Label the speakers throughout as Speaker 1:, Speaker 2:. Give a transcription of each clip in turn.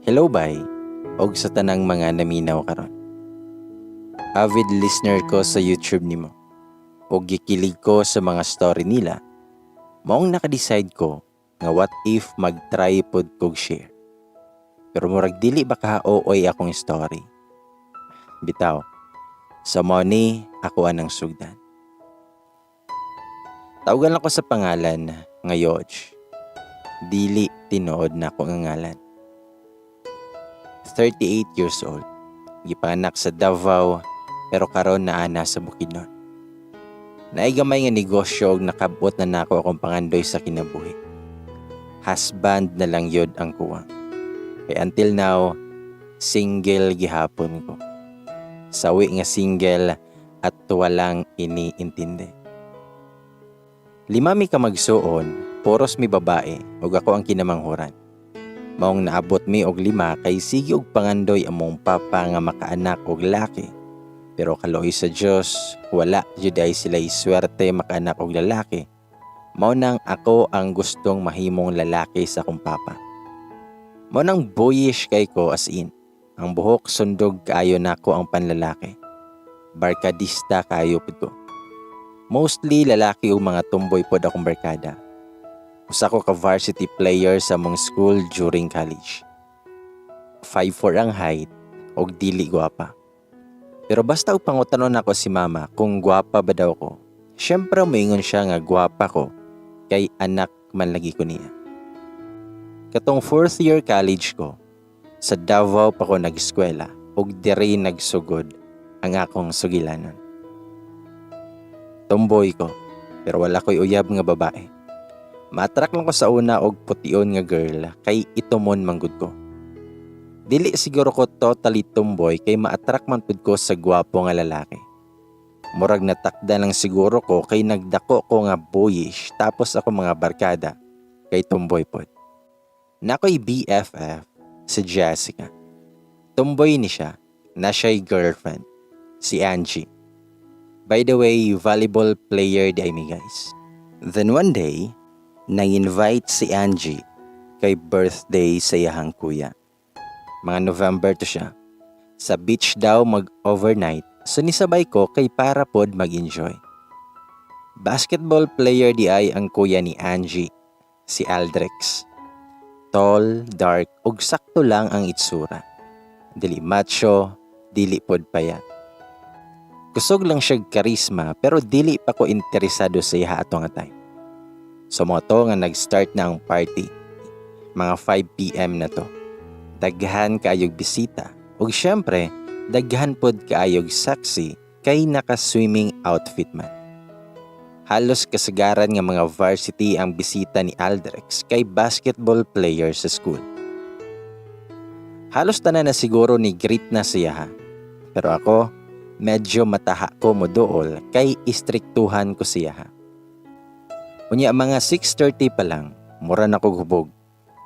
Speaker 1: Hello, bay, og sa tanang mga naminaw karon. Avid listener ko sa YouTube nimo. Og gikilig ko sa mga story nila. Maong naka-decide ko nga what if mag-try pod kog share. Pero murag dili ba ka-ooy akong story. Bitaw. Sa mao ni ako anang sugdan. Tawagan lang ko sa pangalan nga Yoj. Dili tinuod na ako nga ngalan. 38 years old. Gipanganak sa Davao pero karon naa na sa Bukidnon. Naay gamay nga negosyo ug nakabot na nako akong pangandoy sa kinabuhi. Husband na lang yun ang kuwang. Kay until now, single gihapon ko. Sawi nga single at walang iniintindi. Lima mi ka magsuon, puros mi babae ug ako ang kinamanghuran. Maong naabot mi og lima kay sige og pangandoy among papa nga makaanak og laki. Pero kaluoy sa Dios, wala jud ay sila iswerte makaanak og lalaki. Mao nang ako ang gustong mahimong lalaki sa akong papa. Mao nang boyish kay ko, as in. Ang buhok sundog kaayo nako ang panlalaki. Barkadista kaayo pud ko. Mostly lalaki ug mga tomboy pod akong barkada. Usa ko ka varsity player sa among school during college. 5'4" ang height ug dili gwapa. Pero basta og pangutanon nako si Mama kung gwapa ba daw ko, syempre moingon siya nga gwapa ko kay anak man lagi ko niya. Katong fourth year college ko, sa Davao pa ko nag-eskwela ug diri nagsugod ang akong sugilanon. Tomboy ko, pero wala ko'y uyab nga babae. Ma-attract lang ko sa una og pution nga girl kay itumon manggod ko. Dili siguro ko totally tomboy kay ma-attract man pud ko sa gwapo nga lalaki. Murag natakda lang siguro ko kay nagdako ko nga boyish, tapos ako mga barkada kay tomboy pod. Naa ko'y BFF, si Jessica. Tomboy ni siya, na siya'y girlfriend, si Angie. By the way, volleyball player di ay mi, guys. Then one day, nang-invite si Angie kay birthday sa iyahang kuya. Mga November to siya. Sa beach daw mag-overnight, so nisabay ko kay para pod mag-enjoy. Basketball player di ay ang kuya ni Angie, si Aldrix. Tall, dark, ug sakto lang ang itsura. Dili macho, dili pod payat. Kusog lang siya karisma pero dili pa ko interesado sa iya ato nga time. So mao to nga nag-start na ang party. Mga 5 p.m. na to. Daghan kaayog bisita ug syempre daghan pod kaayog sexy kay naka-swimming outfit man. Halos kasagaran nga mga varsity ang bisita ni Aldrex kay basketball player sa school. Halos tanan na siguro ni greet na siya ha. Pero ako, medyo mataha ko mo dool kay istriktuhan ko siya ha. Unya mga 6:30 pa lang, mura na kog hubog.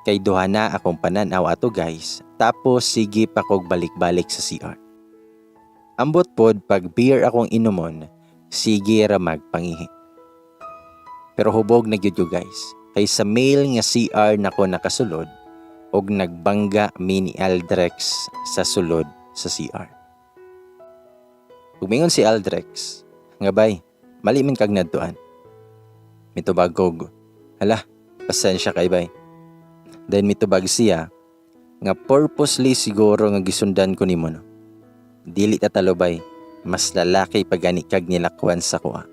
Speaker 1: Kay duha na akong pananaw ato, guys, tapos sige pa kog balik-balik sa CR. Ambot pod pag beer akong inumon, sige ra magpangihi. Pero hubog na gyud ko, guys, kay sa male nga CR nako nakasulod og nagbangga mi ni Aldrex sa sulod sa CR. Ug mingon si Aldrex, nga "Bay, mali man kag nadtuan." Mitubag kog, "Hala, pasensya kay, bay." Then mitubag siya nga purposely siguro nga gisundan ko nimo, no. "Dili tatalo, bay, mas lalaki pa gani kag nilakwan sa kuha."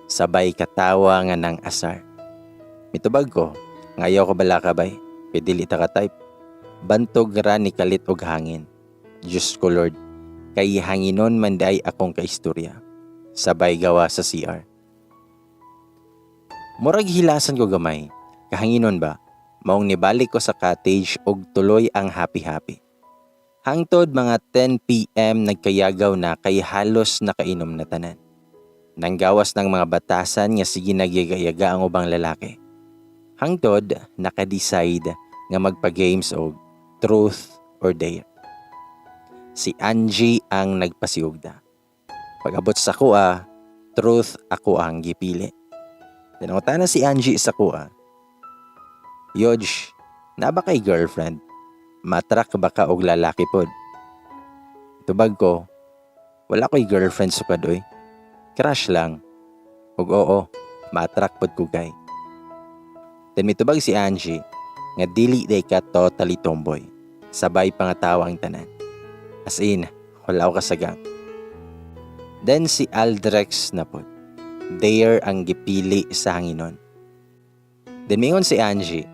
Speaker 1: Sabay katawa nga nang asar. Mitubag ko nga ayaw ko balaka, bay, kay dili ta ka type. Bantog ra ni kalit og hangin. Diyos ko Lord, kay hanginon man day akong kaistorya. Sabay gawa sa CR. Murag hilasan ko gamay, kahanginon ba, maong nibalik ko sa cottage og tuloy ang happy-happy. Hangtod mga 10 p.m. nagkayagaw na kay halos nakainom na tanan. Nanggawas ng mga batasan nga sige nagyaga-yaga ang ubang lalaki. Hangtod naka-decide nga magpa-games og truth or dare. Si Angie ang nagpasiugda. Pag-abot sa kuha, truth ako ang gipili. Nangutana si Angie sa kuha, "Yoj, naa ba kay girlfriend?" Ma-attract ba ka og lalaki pod? Tubag ko, wala ko'y girlfriend sukad oy. Crush lang. Ug oo, ma-attract pod ko guy. Then mitubag si Angie nga dili diay ka totally tomboy. Sabay pangatawa ang tanan. As in, wala ko kasagang. Then si Aldrex na pod. Dare ang gipili sa hanginon. Then mingon si Angie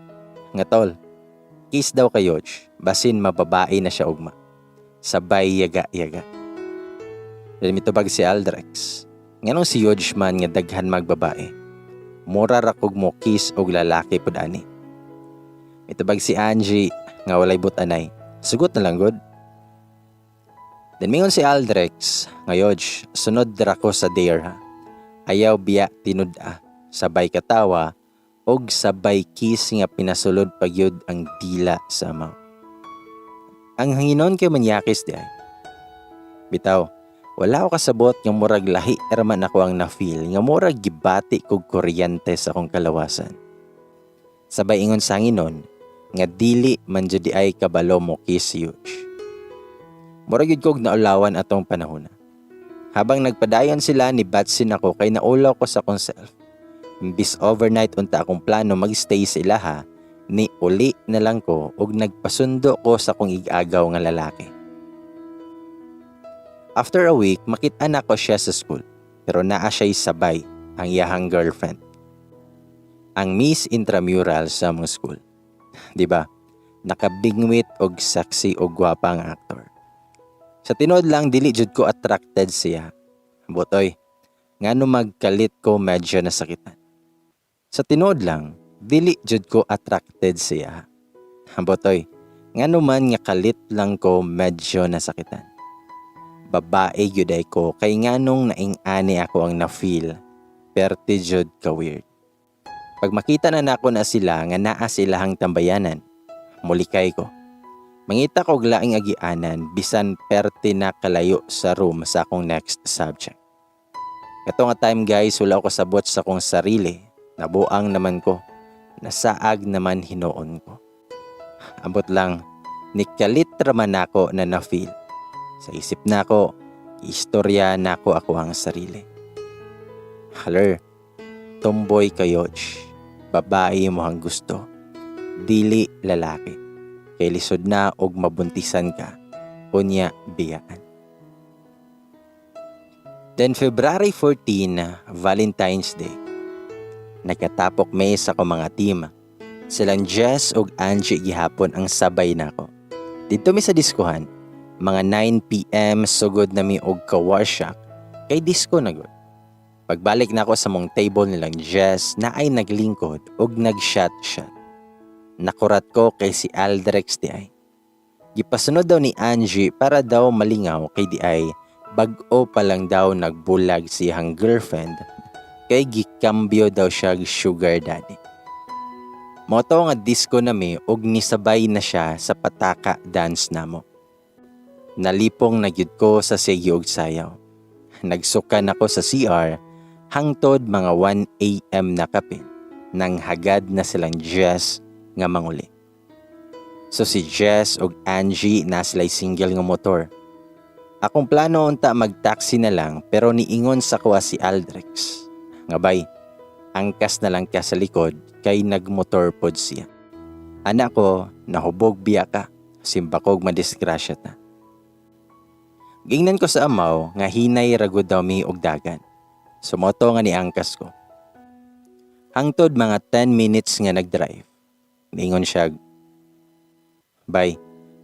Speaker 1: nga tol, kiss daw kay Yoj, basin mababae na siya ugma. Sabay yaga-yaga. Then mitubag si Aldrex, nganong si Yoj man nga daghan magbabae. Mura ra kog mo kiss og lalaki pud ani. Mitubag si Angie nga walay butanay. Sugot na lang gud. Then mingon si Aldrex nga Yoj, sunod ra ko sa dare ha. Ayaw biya tinud-a. Sabay katawa og sabay kiss nga pinasulod pagyud ang dila sa amaw. Ang hanginon kay manyakis di ay. Bitaw, wala ko kasabot nga murag lahi ra man ako ang na-feel nga murag gibati kog kuryente sa akong kalawasan. Sabay ingon sa hanginon nga dili man jud di ay kabalo mo kiss si Yoj. Murag gyud kog naulawan atong panahona. Habang nagpadayon sila ni Batsin ako kay naulaw ko sa akong self. Imbis overnight unta akong plano magstay sa ilaha, ni uli na lang ko og nagpasundo ko sa akong igagaw nga lalaki. After a week, makita na ko siya sa school, pero naa siya'y sabay ang iyahang girlfriend. Ang Miss Intramural sa among school. 'Di ba? Nakabingwit og sexy og gwapa nga aktor. Sa tinuod lang, dili jud ko attracted siya. Butoy, ngano magkalit ko medyo nasakitan. Sa tinuod lang, dili jud ko attracted siya. Butoy, ngano man nga kalit lang ko medyo nasakitan. Babae gyud ay ko kay nganong naing-ani ako ang na-feel. Perti jud ka weird. Pag makita na nako na sila nga naa silahang tambayanan, mulikay ko. Mangita ko og laing agianan bisan perti na kalayo sa room sa akong next subject. Kato nga time, guys, wala ko kasabot sa akong sarili. Nabuang naman ko. Nasaag naman hinuon ko. Ambot lang, nikalit raman ako na na-feel. Sa isip nako, istorya nako ako ang sarili. Haler, tomboy kayo, babae mo ang gusto. Dili lalaki. Kay lisod na og mabuntisan ka. Unya biyaan. Then February 14, Valentine's Day. Nagkatapok may sa ko mga team. Silang Jess ug Angie gihapon ang sabay nako. Didto mi sa diskuhan, mga 9 p.m. sugod na mi og kawarsyak kay disco na gud. Pagbalik nako sa mong table nilang Jess na ay naglingkod ug nag-shot-shot. Nakurat ko kay si Aldrex di ay. Gipasunod daw ni Angie para daw malingaw kay di ay bag-o pa lang daw nagbulag siyang girlfriend kay gikambyo daw siya sugar daddy. Moto nga disco nami og nisabay na siya sa pataka dance namo. Nalipong na gyud ko sa sige og sayaw. Nagsukan ako sa CR hangtod mga 1 a.m. na kapin nang hagad na silang Jess nga manguli. So si Jess ug Angie na sila'y single nga motor. Akong plano unta mag-taxi na lang pero niingon sa kuha si Aldrex. Nga bay, angkas na lang ka sa likod kay nagmotor pod siya. Anak ko, nahubog biya ka. Simbakog madisgrasya ta. Gingnan ko sa amaw nga hinay ragod daw mi og dagan. Sumoto nga ni angkas ko. Hangtod mga 10 minutes nga nagdrive. Niingon siya, "Bay,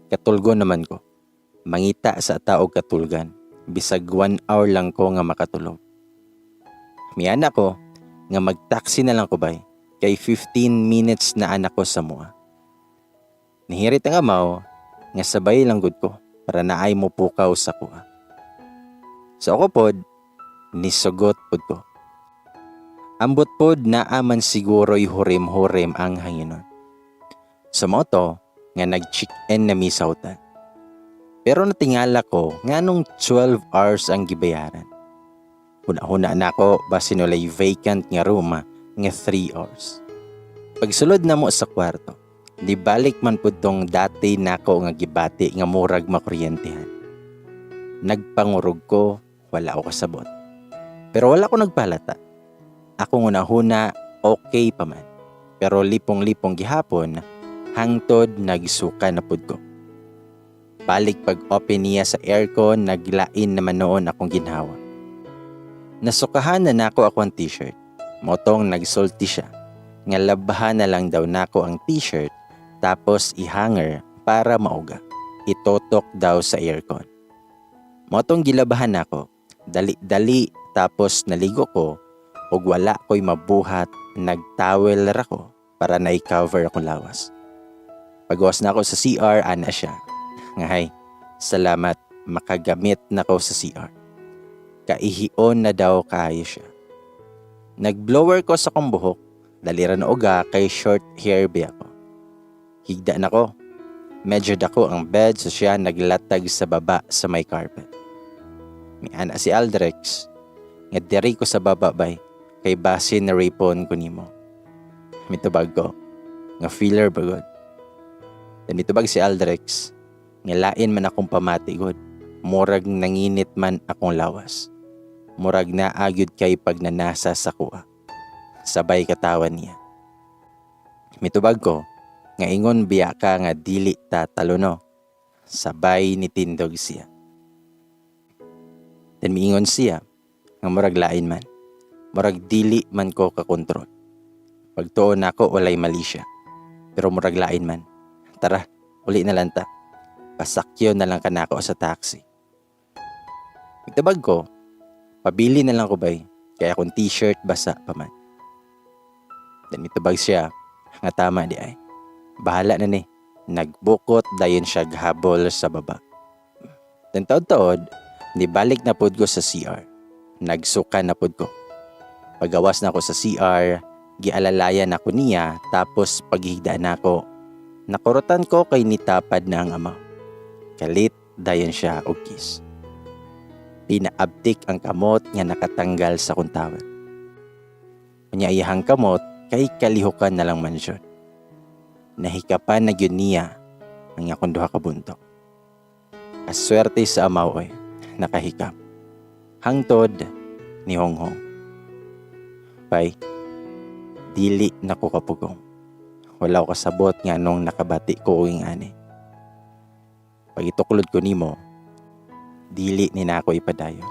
Speaker 1: katulgo naman ko. Mangita sa tao katulgan. Bisag 1 hour lang ko nga makatulog." Miyana ko nga mag-taxi na lang ko bay. Kay 15 minutes na anak ko sa mua. Nihirit ang amaw nga sabay lang gud ko para naay mo pukaw sa kuha. So ako pod, nisugot pod ko. Ambot pod naa man siguro'y hurim-hurim ang hanginon. Sa moto nga nag-check-in na mi sa hotel. Pero natingala ko nga nung 12 hours ang gibayaran. Huna-huna na ako basin walay vacant nga room nga 3 hours. Pagsulod na mo sa kwarto, Nibalik man pud tong dati nako nga gibati nga murag makuryentehan. Nagpangurog ko, wala ko kasabot. Pero wala ko nagpahalata. Akong hunahuna, okay pa man. Pero lipong-lipong gihapon, hangtod nagsuka na pud ko. Balik pag open niya sa aircon, naglain naman noon akong ginhawa. Nasukahan na nako akong t-shirt. Mao tong nagsulti siya nga labhan na lang daw nako ang t-shirt tapos i-hanger para mauga. Itotok daw sa aircon. Mao tong gilabahan nako. Dali-dali tapos naligo ko ug wala ko'y mabuhat, nagtowel ra ko para na i-cover akong lawas. Pagawas na ako sa CR, ana siya nga, "Hay, salamat, makagamit na ko sa CR." Kaihion na daw kaayo siya. Nag-blower ko sa akong buhok, dali ra na uga kay short hair biya ko. Higda na ko. Medyo dako ang bed, so siya naglatag sa baba sa may carpet. Miana si Aldrex nga, "Diri ko sa baba, bay, kay basin na rapon ko nimo." Mitubag ko nga, "Feeler ba gud?" Then mitubag si Aldrex nga, "Lain man akong pamati gud. Murag nanginit man akong lawas. Murag naa gyud kay pagnanasa sa kuha." Sabay katawa niya. Mitubag ko nga, "Ingon biya ka nga dili ta talono." Sabay nitindog siya. Then miingon siya nga, "Murag lain man. Murag dili man ko kakontrol. Pagtuo nako walay mali siya. Pero murag lain man. Tara, uli na lang ta. Pasakyon na lang kanako sa taxi." Mitubag ko, "Pabili na lang ko, bay. Kay akong t-shirt basa pa man." Then mitubag siya nga, "Tama diay. Bahala na ni." Nagbukot dayon siya habol sa baba. Then taod-taod, nibalik na pud ko sa CR. Nagsuka na pud ko. Pagawas na ako sa CR, gialalayan ako niya tapos paghigda na ako. Nakurutan ko kay nitapad na ang amaw. Kalit dayon siya og kiss. Pinaabtik ang kamot nga nakatanggal sa kong towel. Unya iyahang kamot kay kalihukan na lang man siya. Nahikapan na gyud niya ang akong duha ka buntok. Kaswerte sa amaw oy, nakahikap. Hangtod ni Honghong. Bay, dili na ko kapugong. Wala ko kasabot nga nung nakabati ko og ani. Pag ituklod ko nimo, dili ni nako ipadayon.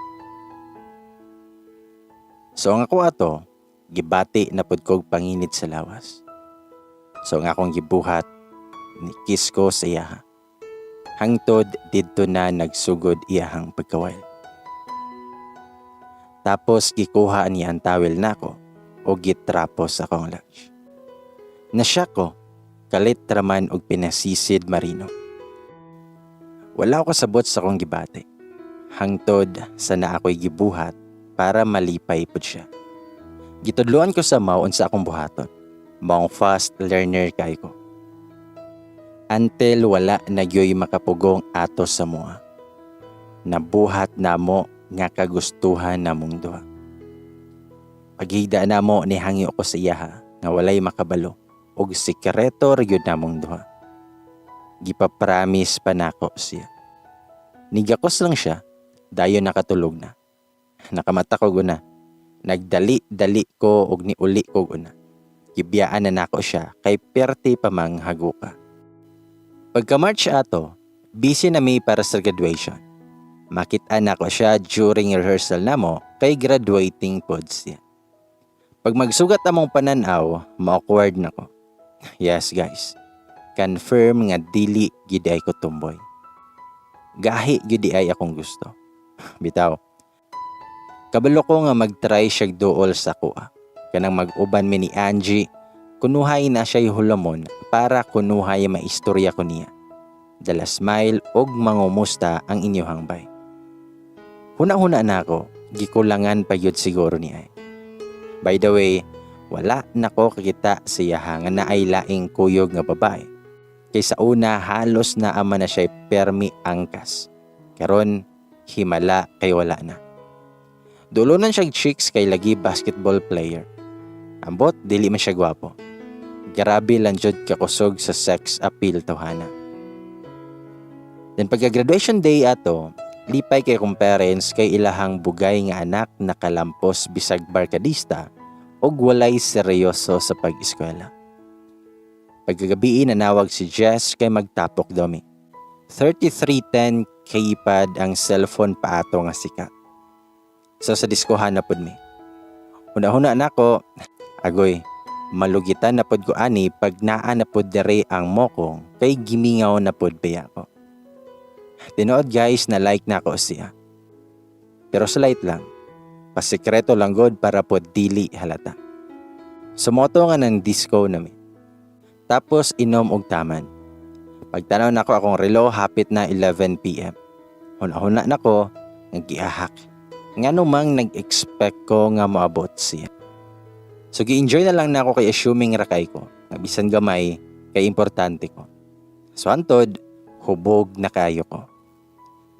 Speaker 1: So ang ako ato, gibati na pud kog panginit sa lawas. So ang akong gibuhat, ni kiss ko sa iyaha. Hangtod didto na nagsugod iyahang pagka-wild. Tapos gikuha niya ang towel nako o gitrapo sa akong lunch. Nasya ko, kalit raman og pinasisid marino. Wala ko kasabot sa akong gibati. Hangtod sa naa ako'y gibuhat para malipay pud siya. Gitudloan ko sa amaw unsa akong buhaton. Maong fast learner kay ko. Until wala na gyoy makapugong ato sa mua. Nabuhat namo nga kagustuhan namong duha. Paghigda namo, nihangyo ko sa iyaha nga walay makabalo og sikreto ra gyud namong duha. Gipa-promise pa nako siya. Nigakos lang siya, dayon nakatulog na. Nakamata ko guna. Nagdali-dali ko og niuli ko guna. Gibiyaan na nako siya kay perti pa mang haguka. Pagka March ato, busy na mi para sa graduation. Makita nako siya during rehearsal namo kay graduating pod siya. Pag magsugat among pananaw, ma-awkward na ko. Yes guys, confirm nga dili gyud ay ko tomboy. Gahi gyud ay akong gusto. Bitaw. Kabalo ko nga mag-try siya duol sa kuha. Kanang mag-uban mi ni Angie, kunuhay na siya hulamon para kunuhay maistorya ko niya. Dala smile og mangumusta ang inyuhang bay. Huna-huna na ako, gikulangan pa gyud siguro ni ay. By the way, wala nako kakita sa iyaha nga naay laing kuyog nga babae. Kay sa una halos naa man na siya permi angkas. Karon himala kay wala na. Dulonan siya chicks kay lagi basketball player. Ambot dili man siya gwapo. Grabe lang jud kakusog sa sex appeal tawhana. Then pagka graduation day ato, lipay kay akong parents kay ilahang bugay nga anak nakalampos bisag barkadista og walay seryoso sa pag-eskwela. Pagkagabii, nanawag si Jess kay magtapok daw mi. 3310 keypad ang cellphone pa ato nga sikat. So sa diskohan na pud mi. Huna-huna nako, agoy, malugitan na pud ko ani pag naa na pud dere ang mokong kay gimingaw na pud biya ko. Tinuod, guys, na like nako siya. Pero sa light lang. Pasikreto lang god para pod dili halata. Sumoto nga ng disco nami. Tapos inom og taman. Pagtanaw nako akong relo, hapit na 11 p.m. Huna-huna nako nga giahak. Ngano mang nag-expect ko nga moabot siya? So gi-enjoy na lang nako kay assuming ra kay ko nga bisan gamay kay importante ko. So antod, hubog na kayo ko.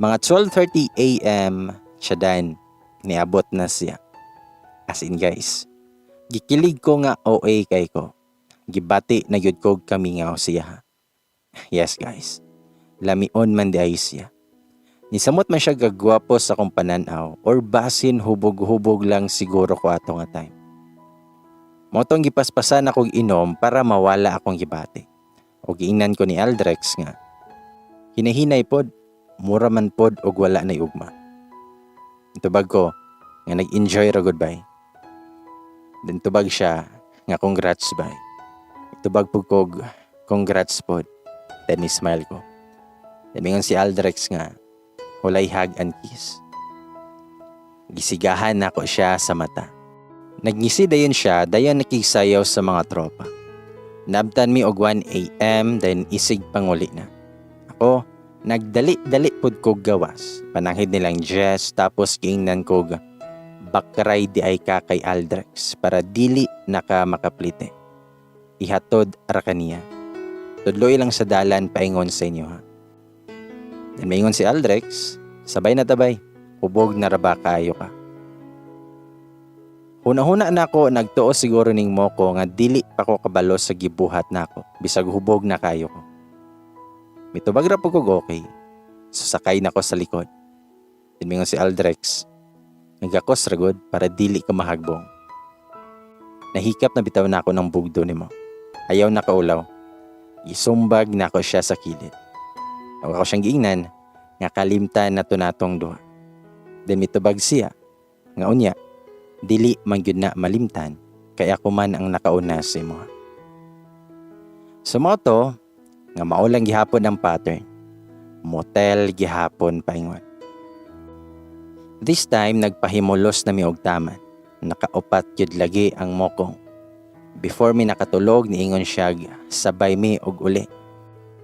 Speaker 1: Mga 12:30 a.m., tiyadan, niabot na siya. As in, guys, gikilig ko nga OA kay ko. Gibati na gyud ko kamingaw siya. Yes, guys, lamion man di ay siya. Nisamot man siya gagwapo sa akong pananaw or basin hubog-hubog lang siguro ko ato nga time. Mao tong gipaspasan akong inom para mawala akong gibati. O giingnan ko ni Aldrex nga hinahinay pod, mura man pod og wala na ugma. Tubag ko nga nag-enjoy ra gud bay. Then tubag siya nga congrats bay. Tubag pud kog congrats pod. Then ni-smile ko. Then mingon si Aldrex nga walay hug and kiss. Gisigahan nako siya sa mata. Nagngisi dayon siya, dayon nakigsayaw sa mga tropa. Nabtan mi og 1 a.m., then isig panguli na. Ako, nagdali-dali pud kog gawas. Pananghid nilang Jess, tapos giingnan kog bakray di ay ka kay Aldrex para dili naka makaplite. Ihatod ra kaniya. Tudloy lang sa dalan paingon sa inyo ha. Then maingon si Aldrex, "Sabay na tabay, hubog na ra ba kayo ka?" Huna-huna nako, nagtuo siguro ning moko nga dili pa ko kabalo sa gibuhat nako bisag hubog na kayo ko. Mitubag ra po kog okay. Susakay na ko sa likod. Then mingon si Aldrex, "Nagakos ra gud para dili ka mahagbong. Nahikap na bitaw na ako ng bugdo nimo. Ayaw na kaulaw." Isumbag na ako siya sa kilid. Ako ako siyang giingnan nga kalimtan na to natong duha. Then mitubag siya nga unya dili man gyud na malimtan kay ako man ang nakauna sa imo. Sa moto nga mao lang gihapon ang pattern. Motel gihapon paingon. This time nagpahimulos na mi og taman. Nakaupat gyud lagi ang mokong. Before mi nakatulog, niingon siya sabay mi og uli.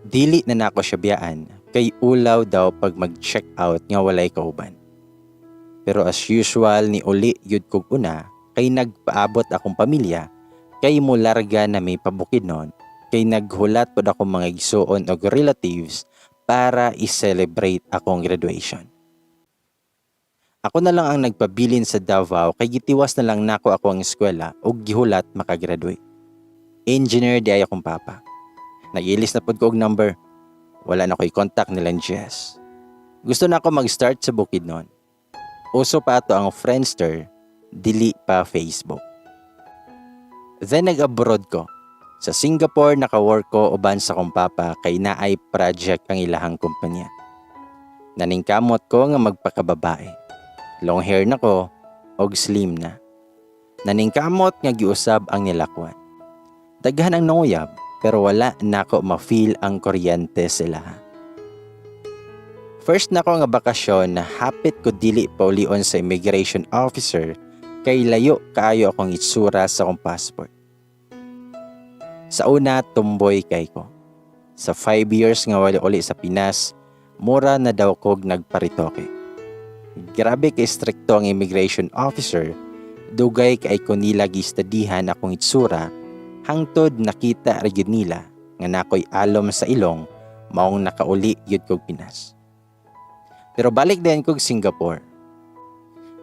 Speaker 1: Dili na nako siya biyaan kay ulaw daw pag mag-check out nga walay kauban. Pero as usual, ni uli gyud kog una kay nagpaabot akong pamilya kay mularga na may pabukid nun kay naghulat pod akong mga igsuon og relatives para i-celebrate akong graduation. Ako na lang ang nagpabilin sa Davao kay gitiwas na lang nako ako ang eskwela ug gihulat makagraduate. Engineer di ay akong papa. Nag-ilis na pod ko og number. Wala na ko'y contact nilang Jess. Gusto na ako mag-start sa Bukidnon. Uso pa ato ang Friendster, dili pa Facebook. Then nag-abroad ko. Sa Singapore naka-work ko uban sa akong papa kay naay project ang ilahang kumpanya. Naningkamot ko nga magpakababae. Long hair na ko og slim na. Naningkamot nga giusab ang nilakwan. Daghan ang nanguyab pero wala nako ma-feel ang kuryente sila. First nako nga bakasyon na hapit ko dili paulion sa immigration officer kay layo kaayo akong itsura sa akong passport. Sa una, tomboy kay ko. Sa 5 years nga wala uli sa Pinas, mura na daw kog nagparitoke. Grabe kay strikto ang immigration officer, dugay kay ko nila gistadihan akong itsura hangtod nakita ra gyud nila nga nakoy alom sa ilong, maong nakauli gyud kog Pinas. Pero balik din kog Singapore.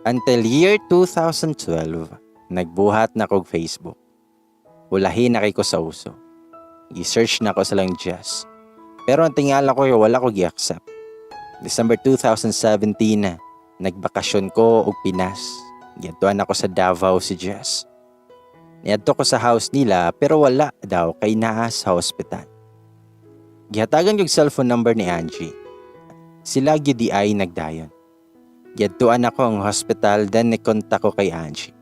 Speaker 1: Until year 2012, nagbuhat na kog Facebook. Ulahi na kay ko sa uso. Gi-search na ko sa lang Jess. Pero ang tingala ko, wala ko gi-accept. December 2017, nagbakasyon ko og Pinas. Giadtuan ako sa Davao si Jess. Niadto ko sa house nila pero wala daw kay naa sa hospital. Gihatagan kog cellphone number ni Angie. Sila gyud di ay nagdayon. Giadtuan ako ang hospital, then nikontak ko kay Angie.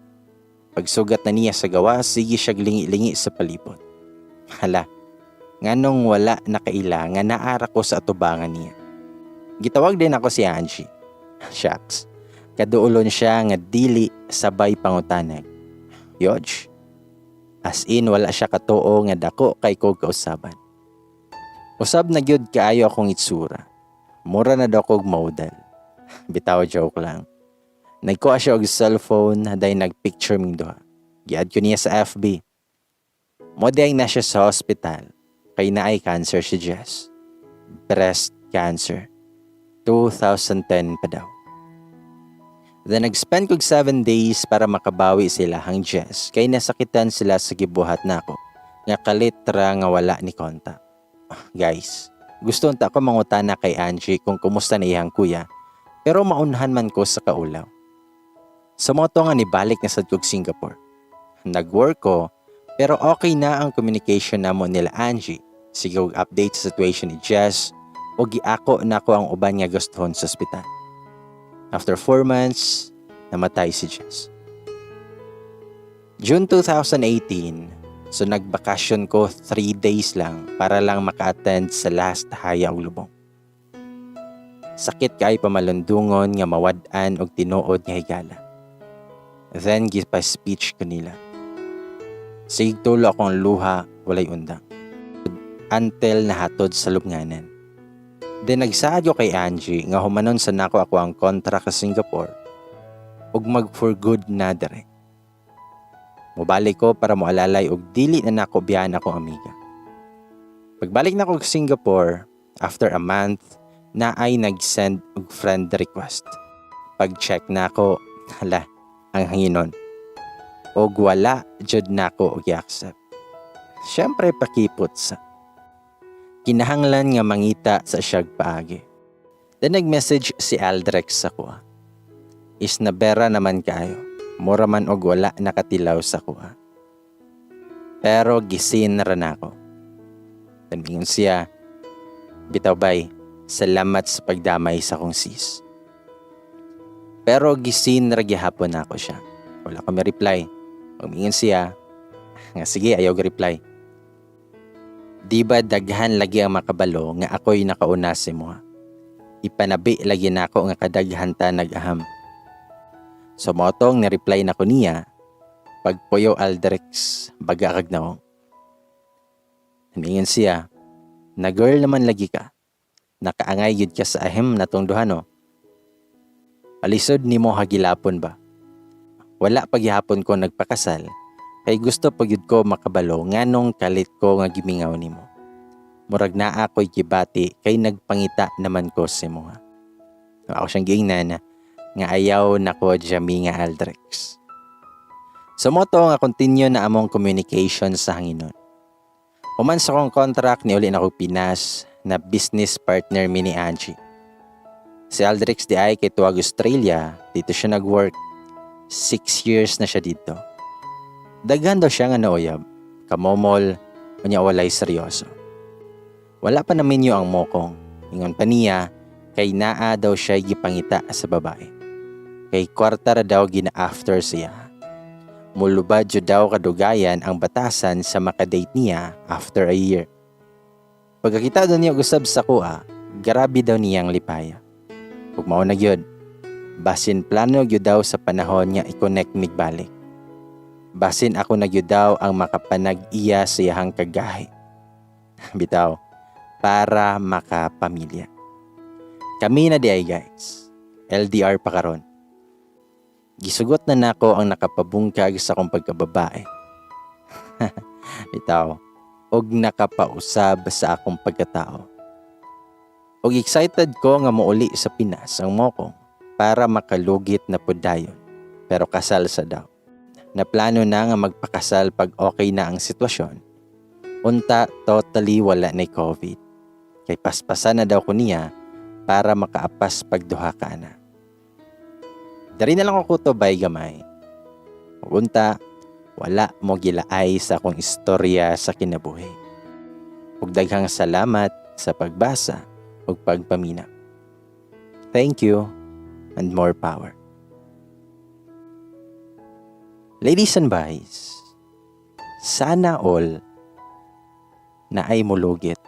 Speaker 1: Pagsugat na niya sa gawas, sige siya lingi-lingi sa palibot. Hala, nganong wala nakaila nga naara ko sa atubangan niya? Gitawag din ako si Angie. Shucks, kaduolon siya nga dili sabay pangutanag. Yoj, as in wala siya katuo nga dako kay ko kausaban. Usab na gyud kaayo akong itsura. Mura na daw kog model. Bitaw, joke lang. Nagkuha siya og cellphone, dayon nagpicture ming duha. Giadd ko niya sa FB. Mo na siya sa hospital kay naay cancer si Jess. Breast cancer. 2010 pa daw. Then nag-spend kog 7 days para makabawi sila hang Jess kay nasakitan sila sa gibuhat nako nga kalit ra nga wala ni konta. Guys, gusto unta ko mangutana kay Angie kung kumusta na iyang kuya, pero maunhan man ko sa kaulaw. Sa mao to nga nibalik na sad kog Singapore. Nag-work ko pero okay na ang communication namo nila Angie. Sige og update sa situation ni Jess o giako nako ang uban nga gustuhon sa ospital. After 4 months, namatay si Jess. June 2018, so nagbakasyon ko 3 days lang para lang maka-attend sa last haya og lubong. Sakit kay pamalundungon nga mawad-an og tinuod nga higala. Then gipa-speech ko nila. Sige tulo akong luha, walay undang. Until nahatod sa lubnganan. Then nagsaad ko kay Angie nga humanon sa nako ako ang kontra sa Singapore ug mag for good na dire. Mobalik ko para moalalay og dili na nako biyaan akong amiga. Pagbalik na ko sa Singapore, after a month, na ay nag-send og friend request. Pag-check na ako, hala, ang hanginon. Og wala jud nako og i-accept. Siyempre, pakipot sa. Kinahanglan nga mangita sa siyag paagi. Then nag-message si Aldrex sa kuha. Isnabera naman kayo. Mura man og wala nakatilaw sa kuha. Pero gi-seen ra nako. Then mingon siya, "Bitaw bay, salamat sa pagdamay sa kong sis." Pero gi-seen ra gihapon nako siya. Wala ko reply. Pagmingon siya, nga sige, ayaw reply. Di ba daghan lagi ang makabalo nga ako'y nakauna sa imo? Ipanabi lagi nako nga kadaghan ta nag-aham. So mao tong ni-reply nako niya, "Pagpuyo, Aldrix, baga kag nawong." Mingon siya, "Na girl naman lagi ka. Nakaangay gyud ka sa ahem natong duha, no? Alisod nimo hagilapon ba? Wala paghihapon ko nagpakasal kay gusto pa gyud ko makabalo nganong kalit ko nga gimingaw nimo. Murag naa ko'y gibati kay nagpangita naman ko sa imo." Ako siyang giingnan nga ayaw nako jami nga Aldrix. Sa mao to nga continue na among communication sa hanginon. Human sa akong contract, ni uli na ko Pinas na business partner mi ni Angie. Si Aldrix di ay kay tuwag Australia, dito siya nag-work. 6 years na siya dito. Daghan daw siya nga nauyab, kamomol, unya walay seryoso. Wala pa naminyo ang mokong. Ingon pa niya, kay naa daw siya gipangita sa babae. Kay kwarta ra daw gina-after siya. Mulubad jud daw kadugayan ang batasan sa makadate niya after a year. Pagkakita daw niya og usab sa kuha, grabe daw niyang lipaya. Ug mao na gyud. Basin plano gyud daw sa panahon nga i-connect mig balik. Basin ako na gyud daw ang makapanag-iya sa iyahang kagahi. Bitaw, para makapamilya. Kami na di ay, guys. LDR pa karon. Gisugot na nako ang nakapabungkag sa akong pagkababae. Bitaw, og nakapausab sa akong pagkatao. Og excited ko nga mouli sa Pinas ang mokong para makalugit na pud dayon. Pero kasal sa daw. Na plano na nga magpakasal pag okay na ang sitwasyon. Unta totally wala na COVID. Kay paspasan na daw ko niya para makaapas pag duha ka anak. Dari na lang ako to bay gamay. Unta, wala mo gilaay sa akong istorya sa kinabuhi. Ug daghang salamat sa pagbasa ug pagpamina. Thank you and more power. Ladies and boys, sana all naay mulugit.